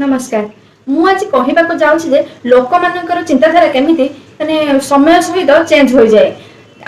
ନମସ୍କାର। ମୁଁ ଆଜି କହିବାକୁ ଯାଉଛି ଯେ ଲୋକମାନଙ୍କର ଚିନ୍ତାଧାରା କେମିତି ମାନେ ସମୟ ସହିତ ଚେଞ୍ଜ ହୋଇଯାଏ।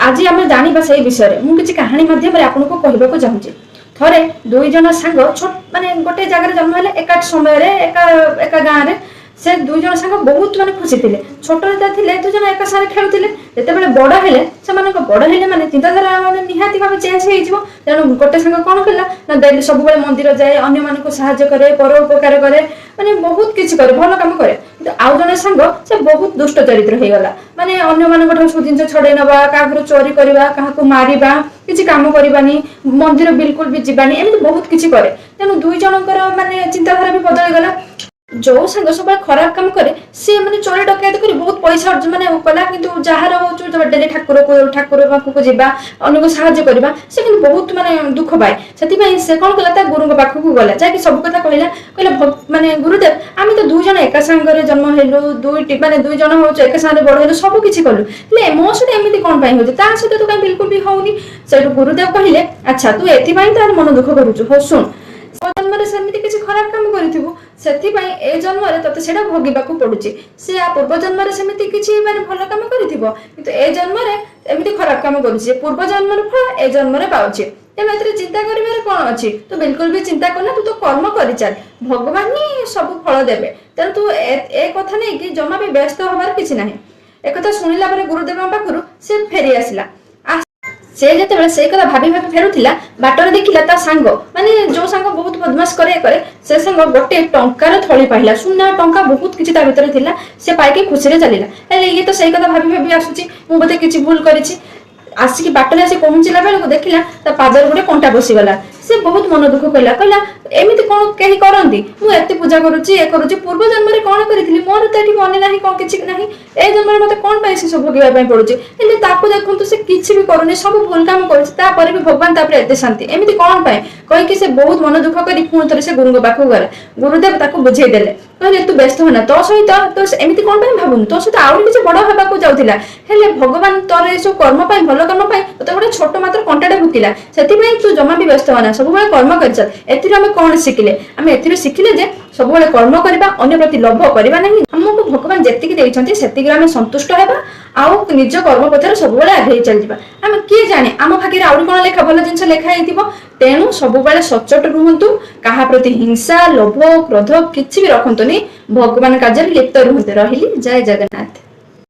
ଆଜି ଆମେ ଜାଣିବା ସେଇ ବିଷୟରେ। ମୁଁ କିଛି କାହାଣୀ ମାଧ୍ୟମରେ ଆପଣଙ୍କୁ କହିବାକୁ ଚାହୁଁଛି। ଥରେ ଦୁଇ ଜଣ ସାଙ୍ଗ ଛୋଟ ମାନେ ଗୋଟେ ଜାଗାରେ ଜନ୍ମ ହେଲେ, ଏକା ସମୟରେ, ଏକା ଏକା ଗାଁରେ। ସେ ଦୁଇ ଜଣ ସାଙ୍ଗ ବହୁତ ମାନେ ଖୁସି ଥିଲେ। ଛୋଟ ଯେତେବେଳେ ଥିଲେ, ଦୁଇ ଜଣ ଏକା ସାଙ୍ଗରେ ଖେଳୁଥିଲେ। ଯେତେବେଳେ ବଡ ହେଲେ, ସେମାନଙ୍କ ବଡ ହେଲେ ମାନେ ଚିନ୍ତାଧାରା ମାନେ ନିହାତି ଭାବେ ଚେଞ୍ଜ ହେଇଯିବ। ତେଣୁ ଗୋଟେ ସାଙ୍ଗ କଣ କଲା ନା, ଡେଲି ସବୁବେଳେ ମନ୍ଦିର ଯାଏ, ଅନ୍ୟମାନଙ୍କୁ ସାହାଯ୍ୟ କରେ, ପରୋପକାର କରେ, ମାନେ ବହୁତ କିଛି କରେ, ଭଲ କାମ କରେ। କିନ୍ତୁ ଆଉ ଜଣେ ସାଙ୍ଗ, ସେ ବହୁତ ଦୁଷ୍ଟ ଚରିତ୍ର ହେଇଗଲା। ମାନେ ଅନ୍ୟମାନଙ୍କ ଠାରୁ ସବୁ ଜିନିଷ ଛଡେଇ ନବା, କାହା ଘରୁ ଚୋରି କରିବା, କାହାକୁ ମାରିବା, କିଛି କାମ କରିବାନି, ମନ୍ଦିର ବିଲକୁଲ ବି ଯିବାନି, ଏମିତି ବହୁତ କିଛି କରେ। ତେଣୁ ଦୁଇ ଜଣଙ୍କର ମାନେ ଚିନ୍ତାଧାରା ବି ବଦଳିଗଲା। ଯୋଉ ସାଙ୍ଗ ସବୁବେଳେ ଖରାପ କାମ କରେ, ସିଏ ମାନେ ଚୋରି ଡକାୟତ କରି ବହୁତ ପଇସା ଅର୍ଜନ ମାନେ କଲା। କିନ୍ତୁ ଯାହାର ହଉଛୁ ଡେଲି ଠାକୁରକୁ ଠାକୁର ପାଖକୁ ଯିବା, ଅନ୍ୟକୁ ସାହାଯ୍ୟ କରିବା, ସେ କିନ୍ତୁ ବହୁତ ମାନେ ଦୁଃଖ ପାଏ। ସେଥିପାଇଁ ସେ କଣ କଲା? ତା ଗୁରୁଙ୍କ ପାଖକୁ ଗଲା। ଯାଇକି ସବୁ କଥା କହିଲା। କହିଲା, ମାନେ ଗୁରୁଦେବ, ଆମେ ତ ଦୁଇ ଜଣ ଏକା ସାଙ୍ଗରେ ଜନ୍ମ ହେଲୁ, ଦୁଇଟି ମାନେ ଦୁଇ ଜଣ ହଉଛୁ ଏକା ସାଙ୍ଗରେ ବଡ ହେଲୁ, ସବୁ କିଛି କଲୁ, ହେଲେ ମୋ ସହିତ ଏମିତି କଣ ପାଇଁ ହଉଛି? ତା ସହିତ ତ କାଇଁ ବିଲକୁଲ ବି ହଉନି। ସେଇଠୁ ଗୁରୁଦେବ କହିଲେ, ଆଚ୍ଛା, ତୁ ଏଥିପାଇଁ ତାର ମନ ଦୁଃଖ କରୁଛୁ। ହଉ ଶୁଣ, ଜନ୍ମରେ ସେମିତି କିଛି ଖରାପ କାମ କରିଥିବୁ, ସେଥିପାଇଁ ଏ ଜନ୍ମରେ ତତେ ସେଇଟା ଭୋଗିବାକୁ ପଡୁଛି। ସେ ଆ ପୂର୍ବ ଜନ୍ମରେ ସେମିତି କିଛି ମାନେ ଭଲ କାମ କରିଥିବ, କିନ୍ତୁ ଏ ଜନ୍ମରେ ଏମିତି ଖରାପ କାମ କରୁଛି। ପୂର୍ବ ଜନ୍ମର ଫଳ ଏ ଜନ୍ମରେ ପାଉଛି। ତେଣୁ ଏଥିରେ ଚିନ୍ତା କରିବାରେ କଣ ଅଛି? ତୁ ବିଲକୁଲ ବି ଚିନ୍ତା କରନା। ତୁ ତ କର୍ମ କରିଚାଲ, ଭଗବାନ ହିଁ ସବୁ ଫଳ ଦେବେ। ତେଣୁ ତୁ ଏ କଥା ନେଇକି ଜମା ବି ବ୍ୟସ୍ତ ହବାର କିଛି ନାହିଁ। ଏକଥା ଶୁଣିଲା ପରେ ଗୁରୁଦେବଙ୍କ ପାଖରୁ ସେ ଫେରି ଆସିଲା। ସେ ଯେତେବେଳେ ସେଇ କଥା ଭାବି ଭାବି ଫେରୁଥିଲା, ବାଟରେ ଦେଖିଲା ତା ସାଙ୍ଗ, ମାନେ ଯୋଉ ସାଙ୍ଗ ବହୁତ ବଦମାସ କରେ କରେ, ସେ ସାଙ୍ଗ ଗୋଟେ ଟଙ୍କାର ଥଳି ପାଇଲା। ସୁନା ଟଙ୍କା ବହୁତ କିଛି ତା ଭିତରେ ଥିଲା। ସେ ପାଇକି ଖୁସିରେ ଚାଲିଲା। ହେଲେ ଇଏ ତ ସେଇ କଥା ଭାବି ଭାବି ଆସୁଛି, ମୁଁ ବୋଧେ କିଛି ଭୁଲ କରିଛି। ଆସିକି ବାଟରେ ଆସି ପହଞ୍ଚିଲା ବେଳକୁ ଦେଖିଲା ତା ପାଦରେ ଗୋଟେ କଣ୍ଟା ପଶିଗଲା। ସେ ବହୁତ ମନ ଦୁଃଖ କଲା। କହିଲା, ଏମିତି କଣ କେହି କରନ୍ତି? ମୁଁ ଏତେ ପୂଜା କରୁଛି, ଏ କରୁଛି, ପୂର୍ବ ଜନ୍ମରେ କଣ କରିଥିଲି ମୋର ତ ଏଠି ମନେ ନାହିଁ, କଣ କିଛି ନାହିଁ। ଏ ଜନ୍ମରେ ମତେ କଣ ପାଇଁ ସେ ସବୁ ଭୋଗିବା ପାଇଁ ପଡୁଛି? ହେଲେ ତାକୁ ଦେଖନ୍ତୁ, ସେ କିଛି ବି କରୁନି, ସବୁ ଭୁଲ କାମ କରୁଛି, ତାପରେ ବି ଭଗବାନ ତାପରେ ଏତେ ଶାନ୍ତି, ଏମିତି କଣ ପାଇଁ କହିକି ସେ ବହୁତ ମନ ଦୁଃଖ କରି ପୁଣି ଥରେ ସେ ଗୁରୁଙ୍କ ପାଖକୁ ଗଲା। ଗୁରୁଦେବ ତାକୁ ବୁଝେଇ ଦେଲେ। କହିଲେ, ତୁ ବ୍ୟସ୍ତ ହନା। ତୋ ସହିତ ତୋ ଏମିତି କଣ ପାଇଁ ଭାବୁନୁ? ତୋ ସହିତ ଆହୁରି କିଛି ବଡ ହେବାକୁ ଯାଉଥିଲା। ହେଲେ ଭଗବାନ ତୋର ଏସବୁ କର୍ମ ପାଇଁ, ଭଲ କର୍ମ ପାଇଁ ତୋତେ ଗୋଟେ ଛୋଟ ମାତ୍ର କଣ୍ଟାଟେ ଭୁକିଲା। ସେଥିପାଇଁ ତୁ ଜମା ବି ବ୍ୟସ୍ତ ହନା, ସବୁବେଳେ କର୍ମ କରିଚାଲ। ଏଥିରୁ ଆମେ କଣ ଶିଖିଲେ? ଆମେ ଏଥିରୁ ଶିଖିଲେ ଯେ ସବୁବେଳେ କର୍ମ କରିବା, ଅନ୍ୟ ପ୍ରତି ଲୋଭ କରିବା ନାହିଁ। ଆମକୁ ଭଗବାନ ଯେତିକି ଦେଇଛନ୍ତି, ସେତିକିରେ ଆମେ ସନ୍ତୁଷ୍ଟ ହେବା ଆଉ ନିଜ କର୍ମ ପଥରେ ସବୁବେଳେ ଆଗେଇ ଚାଲିଯିବା। ଆମେ କିଏ ଜାଣେ ଆମ ଭାଗ୍ୟରେ ଆହୁରି କଣ ଲେଖା, ଭଲ ଜିନିଷ ଲେଖା ହେଇଥିବ। ତେଣୁ ସବୁବେଳେ ସଚୋଟ ରୁହନ୍ତୁ। କାହା ପ୍ରତି ହିଂସା, ଲୋଭ, କ୍ରୋଧ କିଛି ବି ରଖନ୍ତୁନି। ଭଗବାନ କାର୍ଯ୍ୟରେ ଲିପ୍ତ ରୁହନ୍ତୁ। ରହିଲି, ଜୟ ଜଗନ୍ନାଥ।